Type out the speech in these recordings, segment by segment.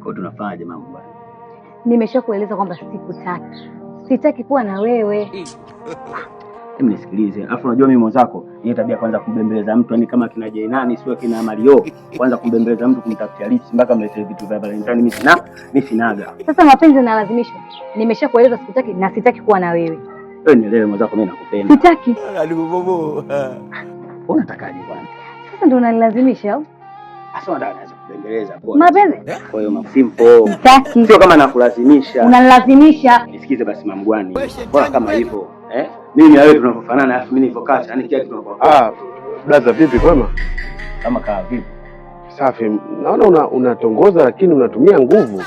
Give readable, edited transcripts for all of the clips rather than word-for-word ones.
Kwa hiyo tunafanyaje mambo bwana? Nimeshakueleza kwamba sikutaki, sitaki kuwa na wewe. Hebu nisikilize. Alafu unajua mimi mwenzako, ile tabia kwanza kumbembeleza mtu, yani kama kina Jainani sio kina Mario, kwanza kumbembeleza mtu kumtafutia lips mpaka mletee vitu vya Valentine, mimi sinaga. Sasa mapenzi yanalazimishwa. Nimeshakueleza sikutaki na sitaki kuwa na wewe. Wewe nielewe mwenzako, mimi nakupenda. Sitaki. Wewe unatakaje bwana? Sasa ndio unanilazimisha au? Sasa unataka nianze kubembeleza kwa. Mapenzi? Kwa hiyo simple. Sitaki. Sio kama nakulazimisha. Unanilazimisha. Nisikize basi mamgwani. Bora kama hivyo, eh? Mimi na wewe tunavyofanana, alafu mimi nilivyokaa, yani kila kitu tunakuwa. Ah, blaza vipi, kwema? Kama kaa vipi? Safi. Naona unatongoza lakini unatumia nguvu.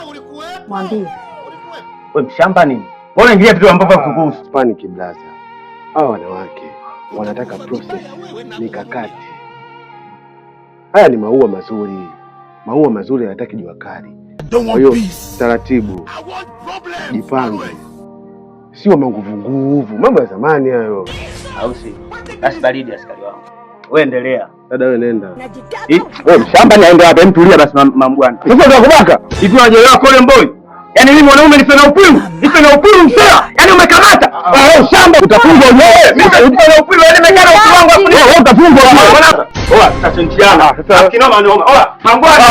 Mwambie. Wewe mshamba nini? Mbona unaingilia vitu ambavyo havikuhusu? Panic blaza. Hawa wanawake wanataka process, mikakati. Haya ni maua mazuri. Maua mazuri hayataki jua kali. Kwa hiyo taratibu, jipange, sio manguvu nguvu, mambo ya zamani hayo. Au si? Basi baridi askari wangu. Wewe endelea. Dada wewe nenda. Wewe mshamba ni aende wapi? Mtulia basi mamgwani. Sasa ndio kubaka. Hivi unajielewa kole boy? Yaani mimi mwanaume nife na upiru, nife na upiru msela. Yaani umekamata. Ah, wewe shamba utafungwa wewe. Mimi nife na upiru, yaani nimekana upiru wangu afu wewe utafungwa. Oa, tutachenjiana. Sasa kinoma noma. Oa, mangwani.